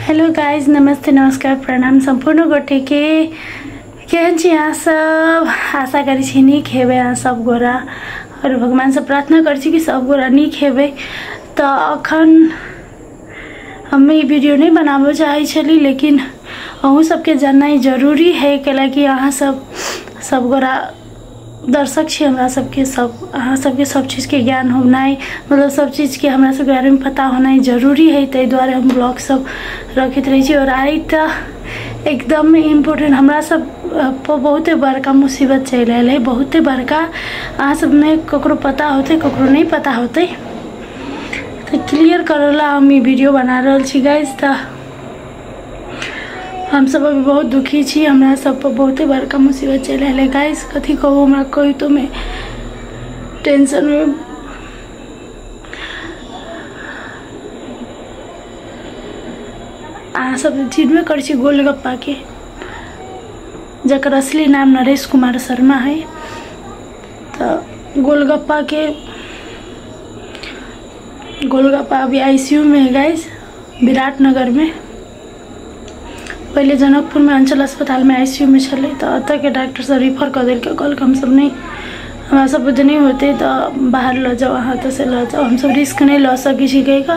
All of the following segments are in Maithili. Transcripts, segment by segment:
हेलो गाइज, नमस्ते, नमस्कार, प्रणाम सम्पूर्ण गोटे के। केहन छी अहाँ सब? आशा करै छी नीक हेबै अहाँ सब गोरा, और भगवान से प्रार्थना करै छी कि सब गोरा नीक हेबै। तऽ अखन हम ई वीडियो नहीं बनाबऽ चाहै छली, लेकिन अहूँ सबके जाननाइ जरूरी है, कैलाकि अहाँ सब सब गोरा दर्शक छी हमरा सबके। सब अहाँ सबके सब चीज़के ज्ञान होनाइ, मतलब सब चीज़के हमरा सबके बारेमे पता होनाइ जरूरी है। ताहि दुआरे हम ब्लॉग सब रखैत रहै छी। और आइ तऽ एकदम इम्पोर्टेंट हमरा सब पर बहुते बड़का मुसीबत चलि आयल है, बहुते बड़का। अहाँ सबमे ककरो पता होतै, ककरो नहीं पता होतै, तऽ क्लियर करऽ ला हम ई वीडियो बना रहल छी गाइज। तऽ हम सब अभी बहुत दुखी छी, हमरा सब पर बहुते बड़का मुसीबत चलि आयल है गाइज। कथी कहू, हमरा कहितो में टेंशन में अहाँ सब चिन्हबे करै छी गोलगप्पा के, जकर असली नाम नरेश कुमार शर्मा है। तऽ गोलगप्पा के गोलगप्पा अभी आईसीयू में है गाइज, विराटनगर में। पहले जनकपुर में अंचल अस्पताल में आईसीयू में छलै, तऽ ओतऽके डॉक्टर सब रिफर कऽ देलकै, कहलकै हमसब नहीं, हमरा सब बुझे नहीं होतै तऽ बाहर लऽ जाउ, अहाँ ओतऽसँ लऽ जाउ, हमसब रिस्क नहीं लऽ सकै छी कहिकऽ।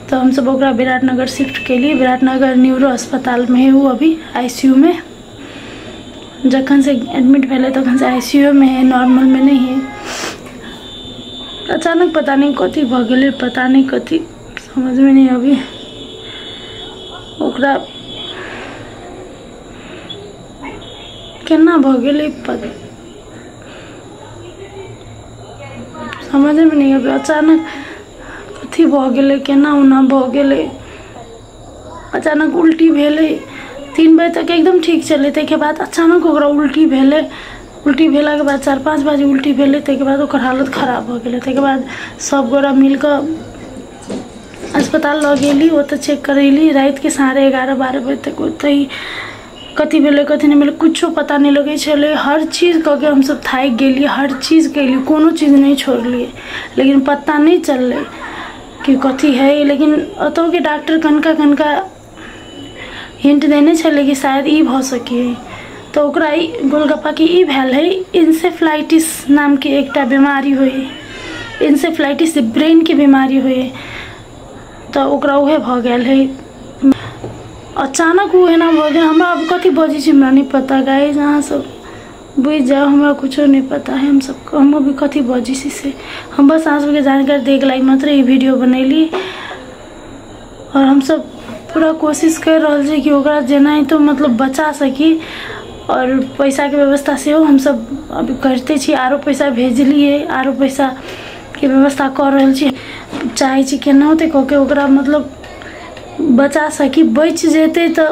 तऽ हमसब ओकरा विराटनगर शिफ्ट केलियै। विराटनगर न्यूरो अस्पताल में है वो अभी आईसीयू में। जखन से एडमिट भेलै तखन से आईसीयू में है, नॉर्मल में नहीं है। अचानक पता नहीं कथी भऽ गेलै, पता नहीं कथी, समझ में नहीं अभी ओकरा केना भऽ गेलै, समझमे नहीं अभी। अचानक कथी भऽ गेलै, केना ओना भऽ गेलै, अचानक उल्टी भेलै। 3 बजे तक एकदम ठीक छलै, ताहिके बाद अचानक ओकरा उल्टी भेलै। उल्टी भेलाके बाद 4-5 बजे उल्टी भेलै, ताहिके बाद ओकर हालत खराब भऽ गेलै। ताहिके बाद सब गोरा मिलकऽ अस्पताल लऽ गेली, ओतऽ चेक करेली रातिके 11:30-12 बजे तक। ओतहि कथी भेलै कथी नहीं भेलै कुछो पता नहीं लगै छलै। हर चीज़ कऽ के हमसब थाकि गेलियै, हर चीज़ केलियै, कोनो चीज़ नहीं छोड़लियै, लेकिन पता नहीं चललै कि कथी है। लेकिन ओतौके डॉक्टर कनका कनका हिंट देने छलै कि शायद ई भऽ सकै। तऽ ओकरा ई गोलगप्पाके ई भेल है, इन्सेफ्लाइटिस नामके एकटा बीमारी होइ, इन्सेफ्लाइटिस ब्रेनके बीमारी होइ, तऽ ओकरा उहे भऽ गेल है। अचानक ओ एना भऽ गेल। हमरा अब कथी बजै छी हमरा नहीं पता गाइज, अहाँ सब बुझि जाउ, हमरा कुछो नहीं पता है। हम सब हम अभी कथी बजै छी से हम बस अहाँ सबके जानकारी दैके लागि मात्र ई वीडियो बनैली। और हमसब पूरा कोशिश कर रहल छी कि ओकरा जेनाहितो मतलब बचा सकी, और पैसाके व्यवस्था सेहो हमसब अभी करिते छी। आरो पैसा भेजलियै, आरो पैसाके व्यवस्था कऽ रहल छी। चाहै छी केनाहितो कऽ के ओकरा मतलब बचा सकी, बचि जेतै तऽ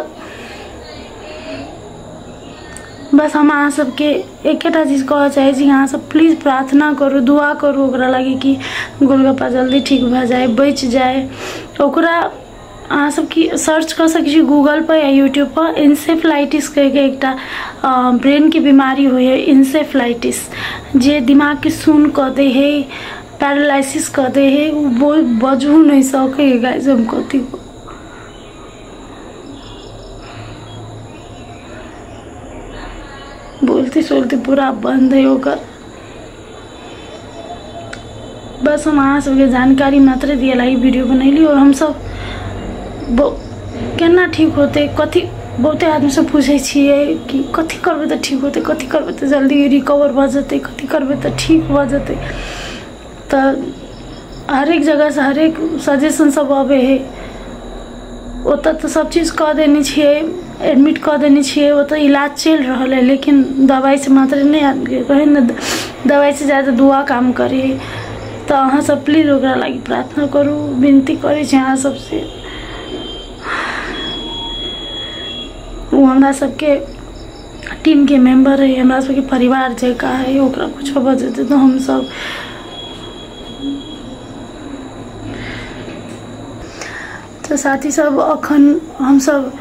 बस। हम अहाँ सबके एकेटा चीज कहऽ चाहै छी, अहाँ सब प्लीज प्रार्थना करू, दुआ करू ओकरा लागि कि गोलगप्पा जल्दी ठीक भऽ जाए, बचि जाए। ओकरा अहाँ सब की सर्च कऽ सकै छी गूगल पर या यूट्यूब पर, इन्सेफ्लाइटिस कहिके एकटा ब्रेनके बीमारी होइ है इन्सेफ्लाइटिस, जे दिमागके सुन कऽ दै है, पैरालिसिस कऽ दै है, ओ बजहु नहीं सकै है गाइज। हम कथी बोलते सोलते पूरा बंद है ओकर। बस हम अहाँ सबके जानकारी मात्र दिए ला ई वीडियो बनैली। और हमसब केना ठीक होतै कथी, बहुते आदमी सब पूछै छियै कि कथी करबै तऽ ठीक होतै, कथी करबै तऽ जल्दी रिकवर भऽ जेतै, कथी करबै तऽ ठीक भऽ जेतै। तऽ हरेक जगहसँ हरेक सजेशन सब अबै है। ओतऽ तऽ सब चीज कऽ देने छियै, एडमिट कऽ देने छियै, ओतऽ इलाज चलि रहल है, लेकिन दवाइसँ मात्र नहि आदमीके कहै ने, दवाइसँ ज्यादा दुआ काम करै। तऽ अहाँ सब प्लीज ओकरा लागि प्रार्थना करू, विनती करै छी अहाँ सबसँ। ओ हमरा सबके टीमके मेम्बर है, हमरा सबके परिवार जकाँ है, ओकरा कुछो भऽ जेतै तऽ हमसब। तऽ साथी सब अखन हमसब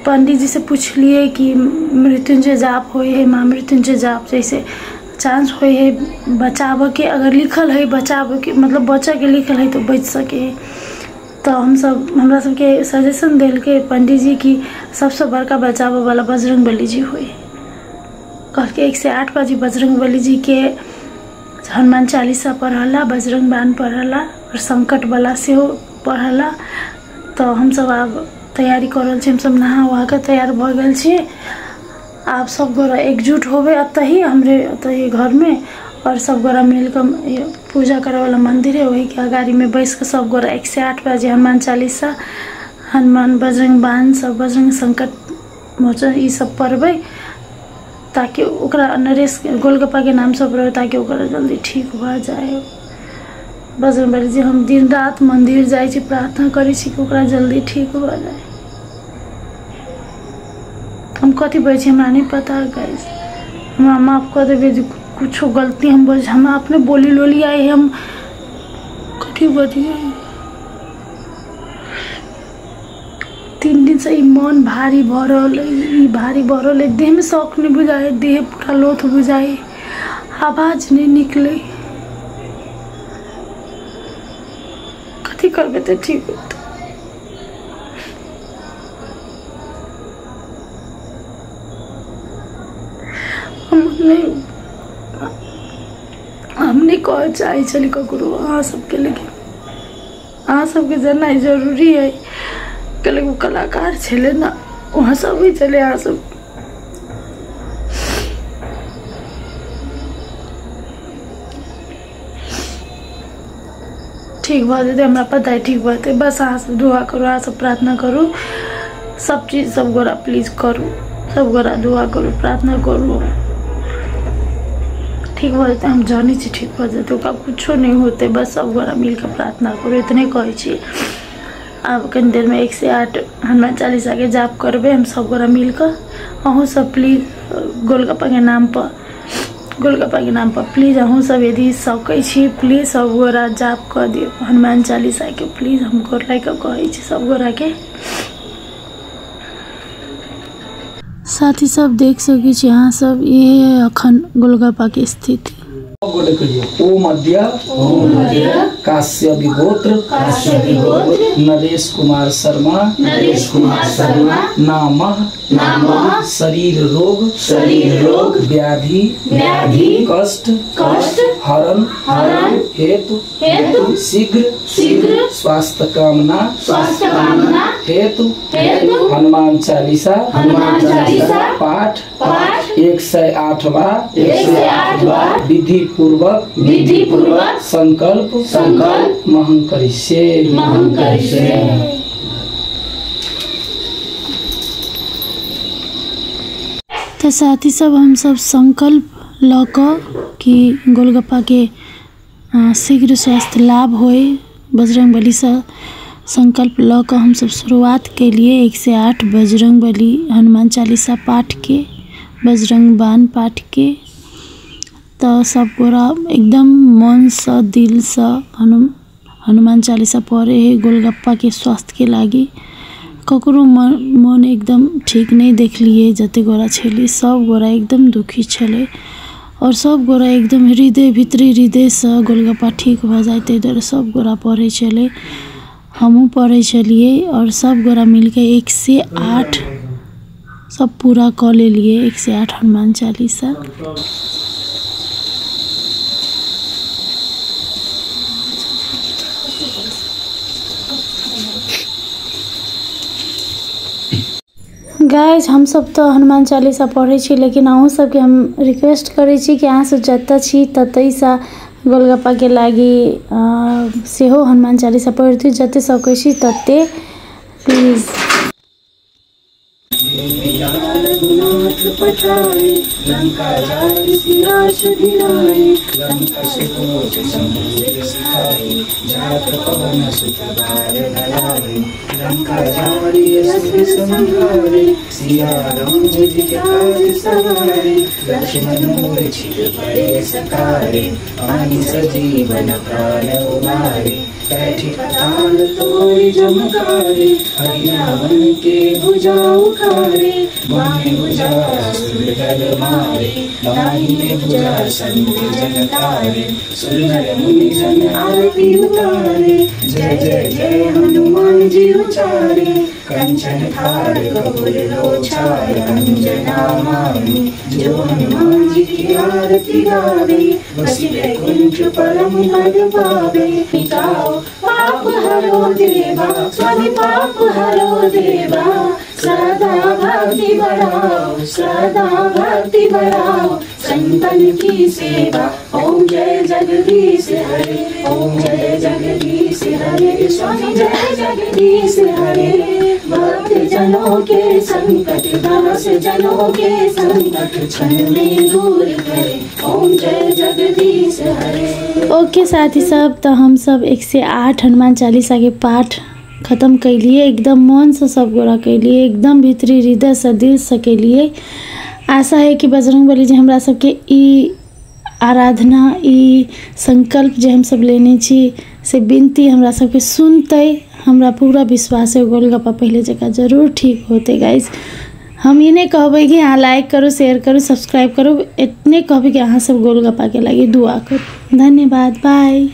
पंडीजी से पुछलियै कि मृत्युंजय जाप होइ है, माँ मृत्युंजय जाप जैसे चांस होइ है बचाबऽके, अगर लिखल है बचाबऽके, मतलब बचऽके लिखल है तो बचि सकै है। तऽ हमसब हमरा सबके सजेशन देलकै पंडीजी कि सबसँ बड़का बचाबऽवला बजरंगबली जी होइ। कहलकै 108 बाजी बजरंगबली जीके हनुमान चालीसा पढ़ला, बजरंग बाण पढ़ला और संकट वाला सेहो पढ़ला। तऽ हमसब आब तैयारी कऽ रहल छी, हमसब नहा उहा कऽ तैयार भऽ गेल छी। आब सब गोरा एकजुट होबै एतहि, हमरे एतहि घरमे, और सब गोरा मिलकऽ पूजा करैवला मंदिर है ओहिके अगाड़ीमे बैस कऽ सब गोरा 108 बाजी हनुमान चालीसा, हनुमान बजरंग बाण सब, बजरंग संकट मोचन ई सब पढ़बै, ताकि ओकरा नरेश गोलगप्पाके नाम सब रहै, ताकि ओकरा जल्दी ठीक भऽ जाए। बजरंगबली जी हम दिन रात मंदिर जाइ छी, प्रार्थना करै छी कि ओकरा जल्दी ठीक भऽ जाए। हम कथी बजै छी हमरा नहि पता गाइस, हमरा माफ कऽ देबै जे कुछो गलती हम बज, हमरा अपने बोली लोली आई, हम कथी बजियै। 3 दिन से ई मन भारी भऽ रहल अइ, ई भारी भऽ रहल अइ, देहमे शौक नहि बुझाइ, देह पूरा लोथ बुझाइ, आवाज नहि निकलै। कथी करबै तऽ ठीक होतै। हम नहि कहऽ चाहै छली ककरो अहाँ सबके, लेकिन अहाँ सबके जाननाइ जरूरी है। कैलाकि ओ कलाकार छलै ने, ओ हँसबै छलै अहाँ सब। ठीक भऽ जेतै, हमरा पता है ठीक भऽ जेतै। बस अहाँ सब दुआ करू, अहाँ सब प्रार्थना करू, सब चीज सब गोरा प्लीज करू, सब गोरा दुआ करू, प्रार्थना करू, ठीक भऽ जेतै। हम जानै छी ठीक भऽ जेतै, ओकरा कुछो नहि होतै, बस सब गोरा मिलके प्रार्थना करू, इतने कहै छी। आब कनि देरमे 108 हनुमान चालीसाके जाप करबै हम सब गोरा मिलकऽ। अहूँ सब प्लीज गोलगप्पाके नाम पर, गोलगप्पाके नाम पर प्लीज अहूँ सब यदि सकै छी प्लीज सब गोरा जाप कऽ दियौ हनुमान चालीसाके, प्लीज हम गोर लागि कऽ कहै छी सब गोराके। साथी सब देख सकै छी अहाँ सब, इहे अखन गोलगप्पाके स्थिति। ओम अद्य काश्यप गोत्र नरेश कुमार शर्मा नामः शरीर रोग व्याधि कष्ट हरण हेतु शीघ्र स्वास्थ्य कामना हेतु हनुमान चालीसा पाठ 108 बार विधि पूर्वक संकल्प महं करिष्ये। तो साथी सब हम सब संकल्प लऽ कऽ कि गोलगप्पाके शीघ्र स्वास्थ्य लाभ होए बजरंगबलीसँ संकल्प लऽ कऽ हम सब शुरुआत केलिए 108 बजरंगबली हनुमान चालीसा पाठ के, बजरंग बाण पाठ के। तो सब गोरा एकदम मनसँ दिलसँ हनुमान चालीसा पढ़े है गोलगप्पा के स्वास्थ्य के लागी। ककरो मन एकदम ठीक नहीं देखलिए, जते गोरा छली सब गोरा एकदम दुखी छलै और सब गोरा एकदम हृदय भीतरी हृदयसँ गोलगप्पा ठीक भऽ जाए ताहि दुआरे सब गोरा पढ़ै छलै, हमहूँ पढ़ै छलियै और सब गोरा मिलके 108 सब पूरा कऽ लेलियै 108 हनुमान चालीसा। गाइज हम सब तो हनुमान चालीसा पढ़ै छी, लेकिन अहूँ सबके हम रिक्वेस्ट करै छी कि अहाँ सब जतऽ छी ततहिसँ गोलगप्पाके लागि सेहो हनुमान चालीसा पढ़ि दियौ, जते सकै छी तते प्लीज। बैठी पताल तोरी जमकारे, हरि रावण के भुजा उखारे। तारे, बाएं भुजा असुर दल मारे, दाहिने भुजा संत जन तारे, सुर नर मुनि जन आरती उतारे, जय जय जय हनुमान जी उचारे, कंचन थार कपूर लोछार, अंजना मानी जो हनुमान जी की आरती गावे, बसि वैकुंठ परम पद पावे। मिटाओ पाप हरो देवा, स्वामी पाप हरो देवा, सदा भक्ति बढ़ाओ, सदा भक्ति बढ़ाओ, संतन की सेवा। ओम जय जगदीश हरे, ओम जय जगदीश हरे, स्वामी जय जगदीश हरे। भक्त जनों के संकट, दास जनों के संकट, क्षण में दूर करे, ओम जय जगदीश हरे। ओके साथी सब, तो हम सब 108 हनुमान चालीसा के पाठ खत्म कैलिए, एकदम मन से सब गोरा कैलिए, एकदम भीतरी हृदय से दिल से कैलिए। आशा है कि बजरंगबली जी हमरा सबके ई आराधना, ई संकल्प जे हम सब लेने छी से विनती हमरा सबके सुनते, हमरा पूरा विश्वास है गोलगप्पा पहले जगह जरूर ठीक होते। गाइस हम ये नहीं कहबै कि अहाँ लाइक करू, शेयर करू, सब्सक्राइब करू, इतने कहबै कि अहाँ सब गोलगप्पा के लागी दुआ करू। धन्यवाद, बाय।